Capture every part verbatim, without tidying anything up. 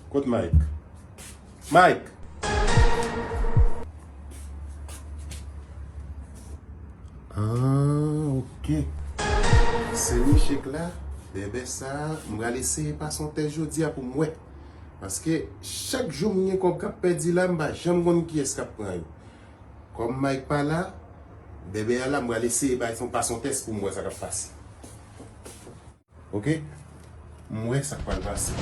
Kot Mike? Mike! Ah, ok. Se Michek la, bèbè sa, m pral eseye pase yon tès jodi a pou m wè. Paske chak jou m gen kòb k ap pèdi la, m pa janm konn kiyès k ap pran yo. Kòm Mike pa la, bèbè a la, m pral eseye bay fon pase yon tès pou m wè sa k ap pase. Ok? M wè sa k pral pase.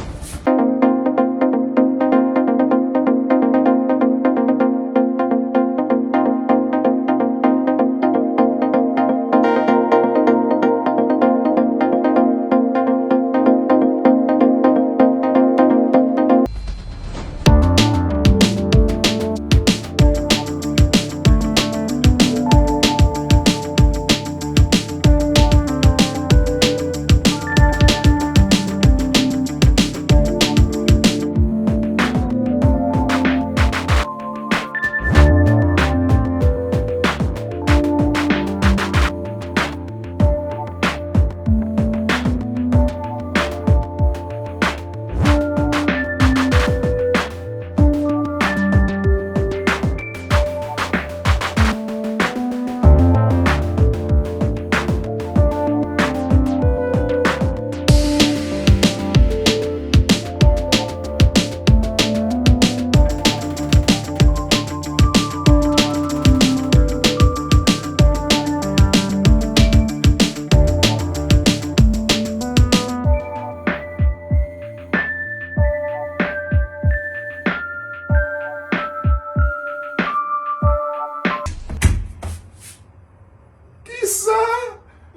Kisa?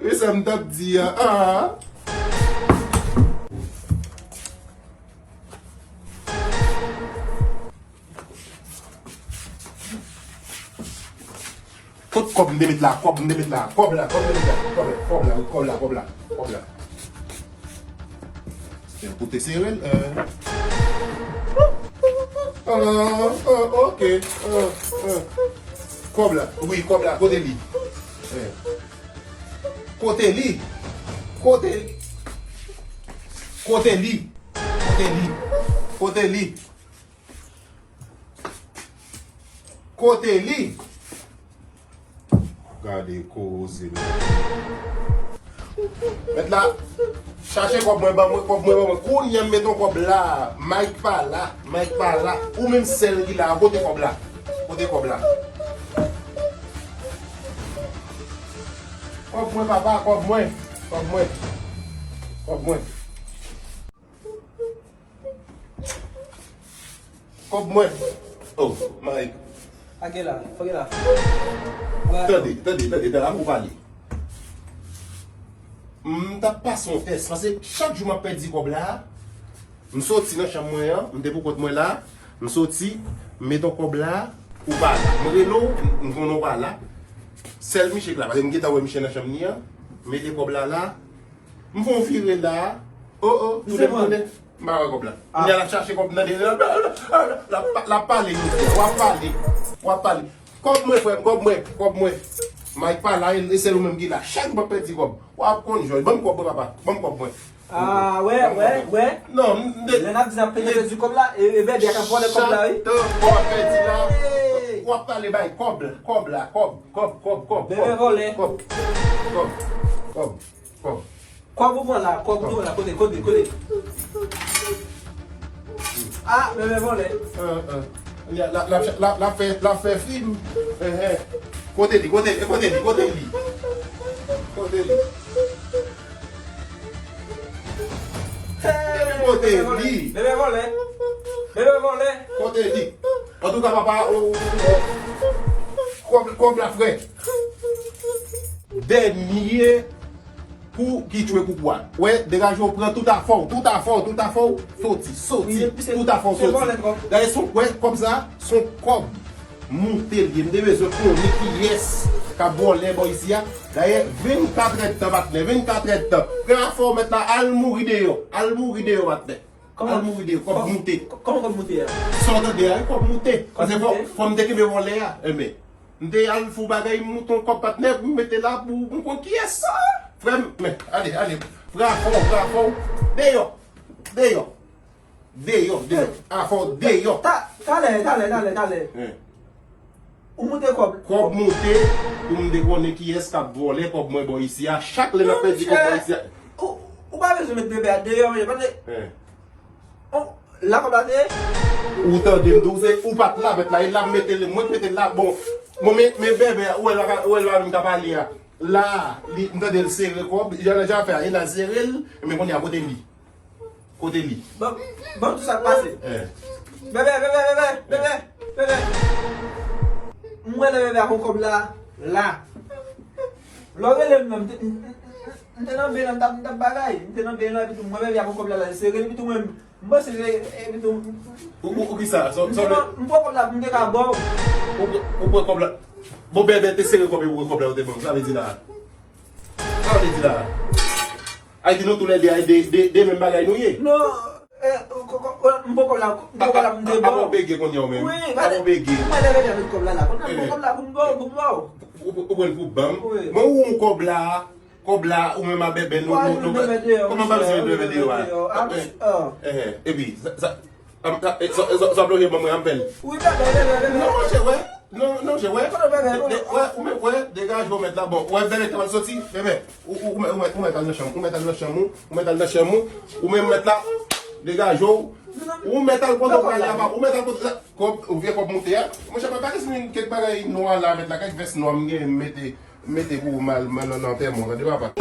E sa m t ap di a. Ah. Kot kòb m te met la? Kòb m te met la? Kòb la, kòb m te met la? Kòb la, kòb la, wi, kòb la, kòb la, kòb la. Kote serel? Ah, ah, ok. Ah, ah. Kòb la. Wi, kòb la. Kote li? Eh. Kote li? Kote, kote li? Kote li? Kote li? Kote li? Gade koze, men. Mèt la, chache kòb mwen, ban mwen kòb mwen, ban mwen. Kounye a m met yon kòb la. Mike pa la, Mike pa la. Ou menm sèl ki la, kote kòb la? Kote kòb la? Kòb mwen, papa, kòb mwen. Kòb mwen. Kòb mwen. Kòb mwen. Oh, Mike. Pa gen la, pa gen la. Tande, tande, tande, tande, avan w pale. M t ap pase yon tès, paske chak jou m ap pèdi kòb la, m soti nan chanm mwen an, m te pou kont mwen la, m soti, m met yon kòb la, ou pa la. M rele w, m konnen w pa la. Sèl Michek la, paske m gentan wè Michek nan chanm li an, m mete kòb la la, m fè yon vire la, oh, oh, tounen, tounen. M pa wè kòb la. Ah. Kounye a l ap chache kòb nan de. L ap, l ap, l ap, l ap pale jodi a. W ap pale. W ap pale. Kòb mwen, frè m, kòb mwen, kòb mwen. Mike pa la, e sèl ou menm ki la. Chak jou m ap pèdi kòb. W ap konn jòj. Ban m kòb mwen, papa. Ban m kòb mwen. Ah, wè, wè, wè. Non, m de. Lè n ap di n ap pèdi kòb la, e, e bèbè a k ap vòlè kòb la, wi. Chak tan kòb ap pèdi la. Hey! W ap pale bay kòb la, kòb la, kòb, kòb, kòb, kòb. Bèbè vòlè. Kòb, kòb, kòb, kòb. Kòb ou pran la, kòb ou pran la, kote, kote, kote? Ah, bèbè vòlè. Ah, ah. L ap, l ap, l ap, l ap fè, l ap fè fim. Eh, eh. Kote li, kote li, kote li, kote li? Kote li? Hey, kote li? Bèbè vòlè. Bèbè vòlè. Kote li? Antouka, papa, oh, oh, oh. Kòb, kòb la, frè. Dènye kou ki tchwe koukou a. Wè, degaje w, pran tout afè w, tout afè w, tout afè w, soti, soti. Tout afè w, soti. Dayè, se yon, wè, kòb sa, se yon kòb moute l ye. M te bezwen konnen kiyès k ap vòlè bò isi a. Dayè, vennkat èdtan, patnè, vennkat èdtan. Pran afè w mèt la, al mouri deyò. Al mouri deyò, patnè. Al mouri deyò, kòb moute. Kòman kòb moute a? Sa w tande a, wi, kòb moute. Paske fò, fò m te kenbe vòlè a. Enben, m te al fè yon bagay, m moute yon kòb, patnè, pou m mete la, pou m konn kiyès. Frè m, men, ale, ale. Pran afè w, pran afè w. Deyò. Deyò. Deyò, deyò. A fò deyò. Ta, talè, talè, talè, talè. Ou moute kòb. Kòb moute pou m te konnen kiyès k ap vòlè kòb mwen bò isi a. Chak lè n ap pèdi kòb bò isi a. Ou, ou pa bezwen met bebe a deyò, men, paske, oh, la kòb la te ye. Ou tande m di w, se ou pa t la, mèt la, e la m mete l, mwen k mete l la. Bon, bon, men, men bebe a, ou wè l pa ka, ou wè l pa menm ka pale a. La, li, m tande l sere kòb, jan, jan fè a, e la sere l, men kounye a kote li? Kote li? Ban, ban m di w sa k pase. Eh. Bebe, bebe, bebe, bebe, bebe. M wè lè bebe a pran kòb la, la. Lè w rele m nan, m te, m, m, m, m te nan ben nan, m t ap, m t ap bagay. M te nan ben nan, epi tou m wè bebe a pran kòb la, la, li sere l, epi tou mwen, m panse se, epi tou, ou, ou, ou ki sa? M te nan, m pran kòb la pou m te ka ba w. Ou, ou pran kòb la. Bon, bebe te sere kòb, epi ou pran kòb la, ou te ban m. Sa vle di la. Sa w vle di la? Ay di nou toulède ay de, de, de menm bagay nou ye. Non, eh, ko-, ko-, ko-, m poko la, m poko la, m te bon. Apa w bege kounye a w menm? Wi, apa w bege? Mwen leve avèk kòb la la. Kounye a m poko la pou m bon, pou m bon. Ou, ou, ou pran l pou ban m? Wi. Mwen ou yon kòb la, kòb la, ou menm a bebe, nou, nou, nou, kòman pa bezwen bebe deyò a? Epi, sa, sa, Sa, sa, sa, sa, sa bloke ban mwen, an m fè l. Wi, bebe, bebe, bebe. Non, monchè, wè. Non, non, monchè, wè. Kote bebe, kote? Wè, ou mèt, wè, degaje w mèt la. Bon, wè, bebe, te mal soti, bebe. Ou, ou, ou mèt, ou mèt, ou mèt al nan chanm, ou mèt al nan chanm ou, ou mèt al nan chanm ou, ou menm mèt la, degaje w. Ou mèt al kote w prale a, ou mèt al kote la. Kòb, ou vye kòb moute a. Monchè, pa, pa gen kèk bagay nwa la, mèt la, kèk vès nwa m gen, m mete, m mete pou ou mal, mal nan antèman, tande papa.